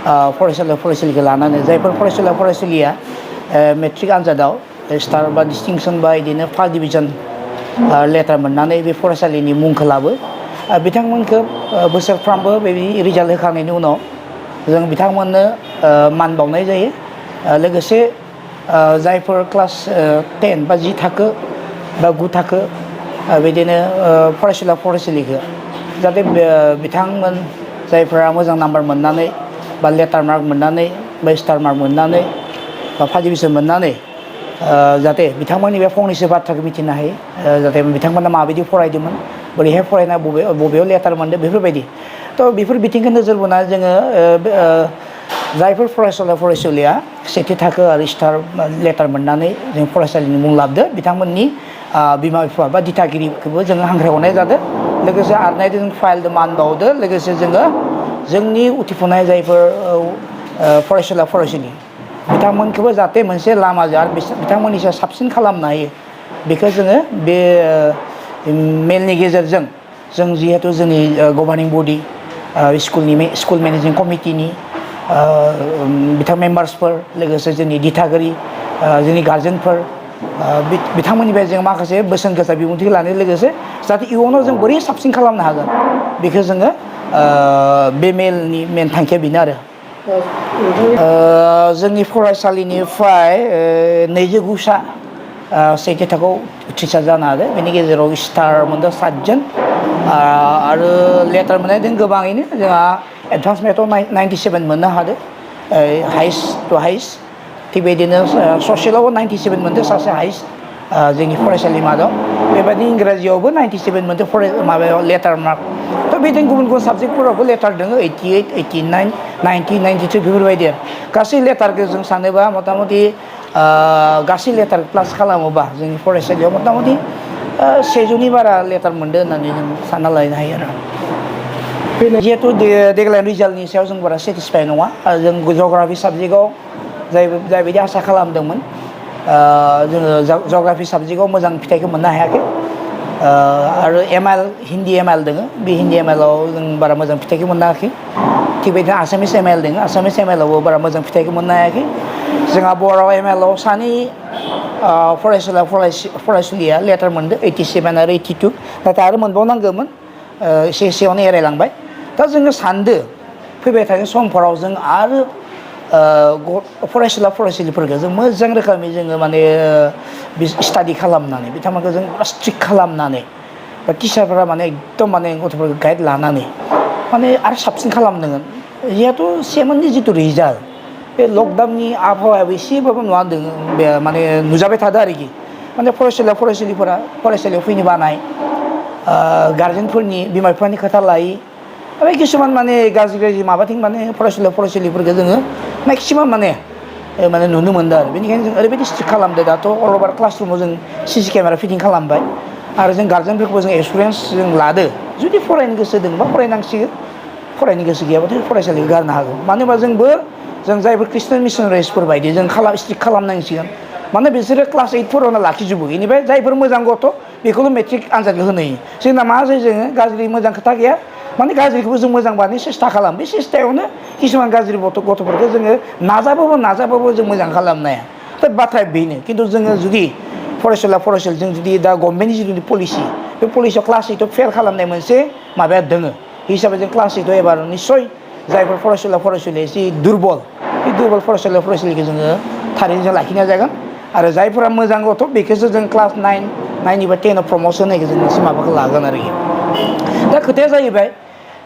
फरायसालि फरायसालिखौ लानानै जायफोर फरायसालि फरायसालिया मेट्रिक आनजादाव स्टार बा डिस्टिंसन बा बिदिनो फार्स्ट डिभिजन लेटार मोननानै बे फरायसालिनि मुंखौ लाबो बिथांमोनखौ बोसोरफ्रामबो बेबायदि रिजाल्ट होखांनायनि उनाव जों बिथांमोननो मान बावनाय जायो लोगोसे जायफोर क्लास 10 बा 10 थाखो बा 9 थाखो बिदिनो फरायसुला फरायसुलिखौ जाहाथे बिथांमोन जायफोरा मोजां नाम्बार मोननानै बा लेटार मार्क मोननानै बा स्टार मार्क मोननानै बा फार्स्ट डिभिजन मोननानै जाहाथे बिथांमोननि बे फंनैसो बाथ्राखौ मिथिनो हायो जाहाथे बिथांमोना माबायदि फरायदोंमोन बोरैहाय फरायना बबेयाव लेटार मोनदों बेफोरबायदि थ' बेफोर बिथिंखौ नोजोर बोनानै जोङो जायफोर फरायसुला फरायसुलिया सेथि थाखो आरो स्टार लेटार मोननानै जों फरायसालिनि मुं लाबोदो बिथांमोननि बिमा बिफा बा दिथागिरिखौबो जोङो हांख्रायहरनाय जादों लोगोसे आरनायजों जों फाइलजों मान बावदो लोगोसे जोङो जोंनि उथिफुनाय जायफोर फरायसुला फरायसुलि बिथांमोनखौबो जाहाथे मोनसे लामाजों आरो बिथांमोननि सायाव साबसिन खालामनो हायो बेखौ जोङो बे मेलनि गेजेरजों जों जिहेथु जोंनि गभार्निं बडि स्कुल मेनेजिं कमिटिनि बिथां मेम्बार्सफोर लोगोसे जोंनि दिथागिरि जोंनि गार्जेनफोर बिथांमोननिफ्राय जों माखासे बोसोन गोसा बिबुंथि लानाय लोगोसे जाहाथे इयुनाव जों बोरै साबसिन खालामनो हागोन बेखौ जोङो बे मेलनि मेन थांखिया बेनो आरो जोंनि फरायसालिनिफ्राय 29सा सेथि थाखोआव उथ्रिसार जानो हादों बेनि गेजेराव स्टार मोनदों 7 जन आरो लेटार मोननाय दं गोबाङैनो जोंहा एडभान्स मेथआव 97 मोननो हादों हाइस्ट टु हाइस्ट थिग बेबायदिनो ससियेलावबो 97 मोनदों सासे हाइस्ट जोंनि फरायसालि मादाव बेबायदि इंराजियावबो 97 मोनदों माबायाव लेटार मार्क थ' बेदिनो गुबुन गुबुन साबजेक्टफोरावबो लेटार दङ 88 89 90 93 बेफोरबायदि गासै लेटारखौ जों सानोबा मथा मथि गासै लेटार प्लास खालामोबा जोंनि फरायसालियाव मथा मथि 100 बारा लेटार मोनदों होननानै जों सानना लानो हायो आरो जिहेथु देग्लाय रिजाल्टनि सायाव जों बारा सेटिसफाइ नङा जों जग्राफि साबजेक्टआव जायबायदि आसा खालामदोंमोन जोङो जग्राफि साबजेक्टआव मोजां फिथाइखौ मोननो हायाखै आरो हिन्दी एमआइएल दङ बे हिन्दी एमआइएलाव जों बारा मोजां फिथाइखौ मोननो हायाखै थिग बेबायदिनो आसामिस एमआइएल दङ आसामिस एमआइएलावबो बारा मोजां फिथाइखौ मोननो हायाखै जोंहा बर' एमआइएलाव सानै फरायसुलिया लेटार मोनदों 87 आरो 82 नाथाय आरो मोनबावनांगौमोन एसेयावनो एरायलांबाय दा जोङो सानदो फैबाय थानाय समफोराव जों आरो फरायसुला फरायसुलिफोरखौ जों मोजां रोखोमै जोङो माने स्टाडि खालामनानै बिथांमोनखौ जों स्ट्रिक्ट खालामनानै बा टिचारफोरा माने एकदम माने गथ'फोरखौ गाइड लानानै माने आरो साबसिन खालामनांगोन जिहेथु सेमोननि जिथु रिजाल्ट बे लकडाउननि आबहावायाबो एसेबाबो नुवा दङ बे माने नुजाबाय थादों आरोखि माने फरायसुला फरायसुलिफोरा फरायसालियाव फैनो बानाय गार्जेनफोरनि बिमा बिफानि खोथा लायै आरो किसुमान माने गाज्रि माबाथिं माने फरायसुला फरायसुलिफोरखौ जोङो मेक्सिमाम माने नुनो मोनदों आरो बेनिखायनो जों ओरैबायदि स्ट्रिक्ट खालामदों दाथ' अल अभार क्लासरुमाव जों सिसि केमेरा फिटिं खालामबाय आरो जों गार्जेनफोरखौबो जों एक्सपिरियेन्स जों लादो जुदि फरायनो गोसो दंबा फरायनांसिगोन फरायनो गोसो गैयाबाथाय फरायसालिखौ गारनो हागौ मानो होनबा जों जायफोर ख्रिस्टियान मिसनारिसफोर बायदि जों स्ट्रिक्ट खालामनांसिगोन माने बिसोरो क्लास 8 लाखिजोबो बेनिफ्राय जायफोर मोजां गथ' बेखौल' मेट्रिक आनजादखौ होनो होयो जोंना मा जायो जोङो गाज्रि मोजां खोथा गैया माने गाज्रिखौबो जों मोजां बानायनो सेस्था खालाम बे सेस्थायावनो किसुमान गाज्रि गथ'फोरखौ जोङो नाजाबाबो जों मोजां खालामनो हाया दा बाथ्राया बेनो खिन्थु जोङो जुदि फरायसुला जों जुदि दा गभर्नमेन्टनि जिथु पलिसि बे पलिसियाव क्लास 8आव फेल खालामनाय मोनसे माबाया दोङो हिसाबै जों क्लास 8आव एबार निस्सय जायफोर फरायसुला एसे दुरबल बे दुरबल फरायसुला फरायसुलिखौ जोङो थारैनो जों लाखिनाय जागोन आरो जायफोरा मोजां गथ' बेखौसो जों क्लास 9 एबा 10आव प्रम'सन होनायखौ जों एसे माबाखौ लागोन आरोखि दा खोथाया जाहैबाय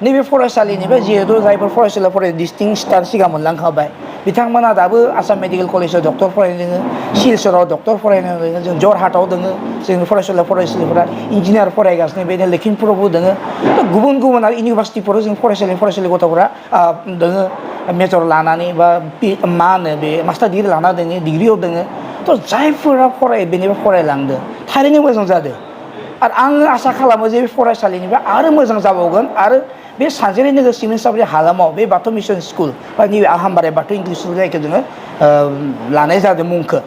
नैबे फरायसालिनिफ्राय जिहेतु जायफोर फरायसुला डिस्टिं स्टार सिगां मोनलांखाबाय बिथांमोना दाबो आसाम मेडिकेल कलेजाव डक्टर फरायनो दोङो सिलचराव डक्टर फरायनो दोङो जों जरहाटआव दोङो जोंनि फरायसुला फरायसुलिफोरा इन्जिनियार फरायगासिनो बेनो लखिमपुरावबो दोङो गुबुन गुबुन आरो इउनिभारसिटिफोराव जों फरायसालि गथ'फोरा दोङो मेजर लानानै बा मा होनो बे मास्टार डिग्रि लाना दोङो डिग्रियाव दोङो थ' जायफोरा बेनिफ्राय फरायलांदों थारैनो मोजां जादों आरो आङो आसा खालामो जे बे फरायसालिनिफ्राय आरो मोजां जाबावगोन आरो बे सानजेरि नोगोर सिमेन्ट सापरि हालामाव बे बाथौ मिसन स्कुल बा नैबे आहामबारि बाथौ इंलिस स्कुल जायखौ जोङो लानाय जादों मुंखौ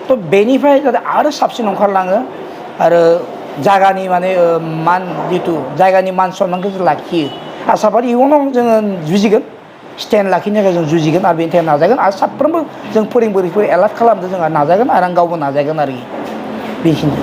थ' बेनिफ्राय जाहाथे आरो साबसिन ओंखारलाङो आरो जायगानि माने जायगानि मान सनमानखौ जों लाखियो आसा फारियो इयुनाव जोङो जुजिगोन स्टेन्ड लाखिनो थाखाय जों जुजिगोन आरो बेनि थाखाय नाजागोन आरो साफ्रोमबो जों फोरोंगिरिफोर एलार्ट खालामदों जोंहा नाजागोन आरो आं गावबो नाजागोन आरोखि बेखिनि